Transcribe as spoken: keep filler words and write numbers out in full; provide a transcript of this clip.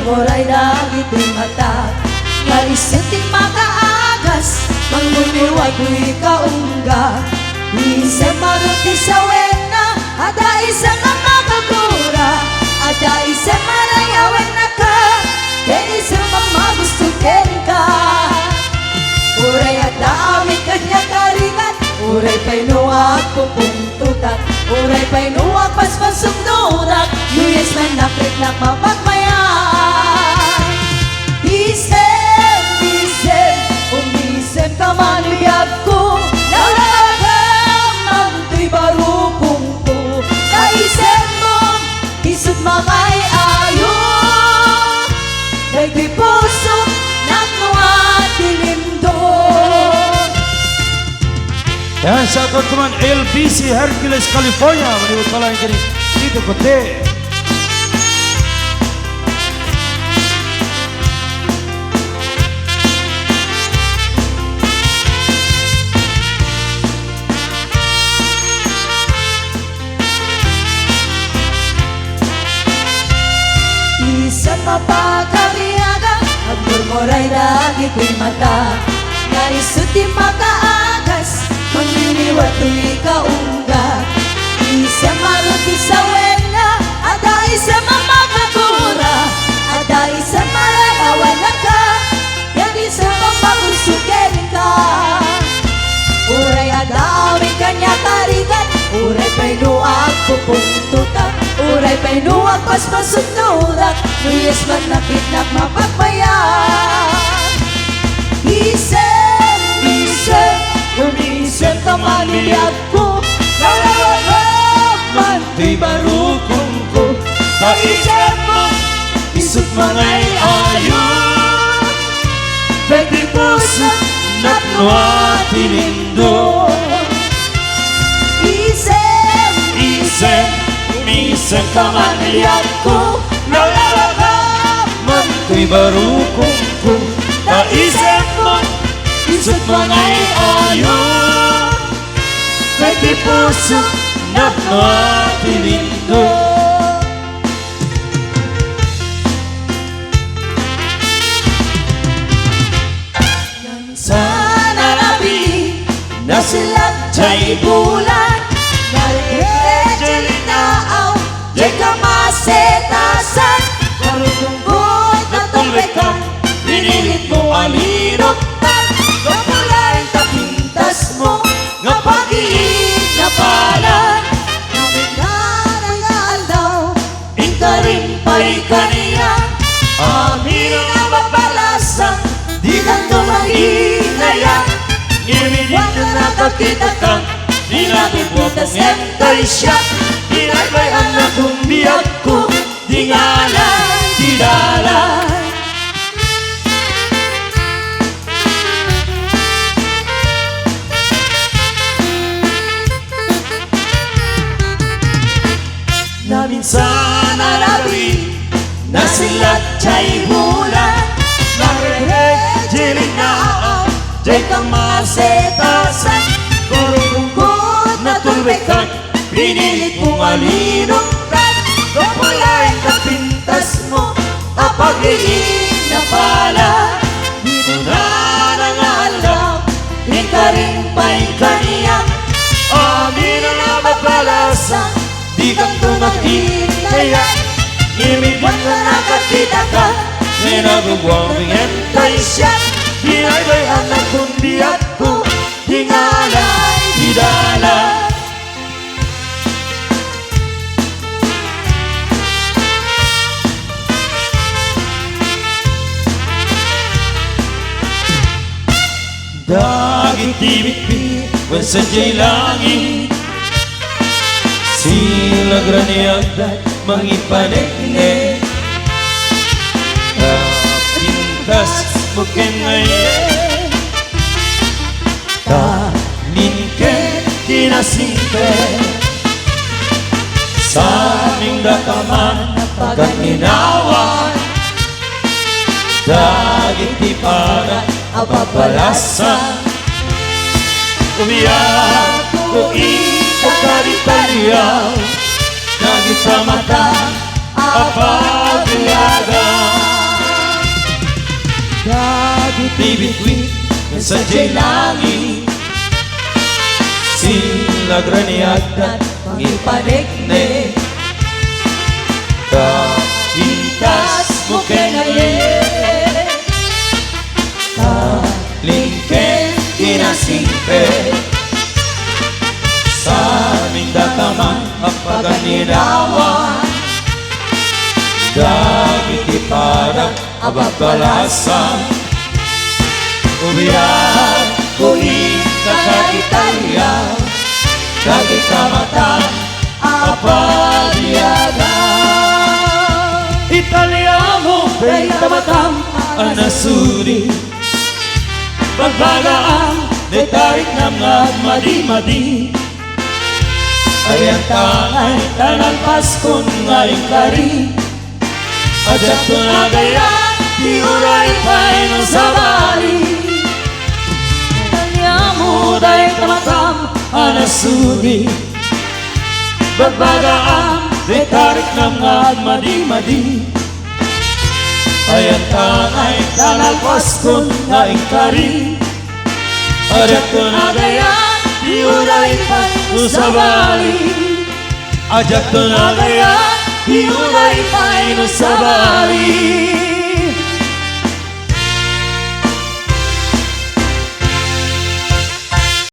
Uray dagiti mata nga isu ti makaagas, manguniwa toy kaungga. Isem maruti sawenna, adda isem a makagura, adda isem a rayawennaka, ken isem a magusto kenka. Uray adda amin kaniak a rigat, uray pay no agpupungtotak, uray pay no agpaspasundodak, no yes man nakitnak mapagmayat. Isem, isem, umisemka man biagko, lawlawagam man toy barukongko, ta isemmo, isut' mangay-ayo, daytoy puso, napno a tinindog. Yan, shoutout ko man, L B C Hercules, California. Maliwat pa lang kini Tito Kote. Isem a pagkariaga, agmurmuray dagiti mata, nga isu ti makaagas, manginiwa toy kaungga. Isem maruti sawenna, adda isem a makagura, adda isem a rayawennaka, ken isem a magusto kenka. Uray adda amin kaniak a rigat, uray pay no agpupungtotak, uray pay no agpaspasundodak, no yes man nakitnak mapagmayat. Isem, isem, umisemka man biagko, lawlawagam man toy barukongko, ta isemmo, isut' mangay-ayo, daytoy puso, napno a tinindog. Isem, isem, umisemka man biagko, lawlawagam man toy barukongko, ta isemmo, isut' mangay-ayo, daytoy puso, napno a tinindog. Naminsan a rabii, nasellat diay bulan, narikrik diay linnaaw, diay kamasetasan, barukongko, natulbekak, pinilit mo a linuktan, gapu laeng ta pintas mo, nga pag-iinapala, naminsan nga aldaw, inkarin pay kaniak, amin a mapalasan, dikanto manginayat, ngem idi nakakitaka, di nabibuak ngem tay siak, binaybay-annak ti biagko, di ngarud ti dalan. Naminsan a rabii, nasellat diay bulan, narikrik diay linnaaw, diay kamasetasan, barukongko, natulbekak, pinilit mo nga linuktan, gapu laeng ta pintas mo a pag-iinapala. Di mo nana nga aldaw, inkarin pay kaniak, amin a mapalasan, dikanto manginayat, ngem idi nakakitaka, di nabibuak ngem tay siak, binaybay-annak ti biagko, di ngarud ti dalan. Dagiti bitbit wen sadiay langit, sila agraniagda mangipaneknek, napintas mo ken ngayen. Ta nin ket kinasingpet, saanmi daka man a paganninawan, dagiti pagat a babalasan. Umiyak ko ita kadi paliaw, dagita mata a pagbiagan. Dagiti bitbit nga sadiay langit, sinagraniagdan mangipaneknek. Ta intasmo ken ayek, ta lingkem kinasingpet. Saan indakaman a paganinawan dagiti padak a babbalasang. Ubiar ko ita ka Italia, dagita matan a pabiagan. Italiamo, dayta matam a nasudi. Bagbagaam, dayta riknam nga agmadi-madi. Ayan ta ngay ta nalpaskon nga inkari. Adiakto nagayat ti uray pay no sabali. Italiamo, dayta matam a nasudi. Bagbagaam, dayta riknam nga agmadi-madi. Ayan ta ngay ta nalpaskon nga inkari. Adiakto nagayat ti uray pay no sabali. Adiakto nagayat ti uray pay no sabali.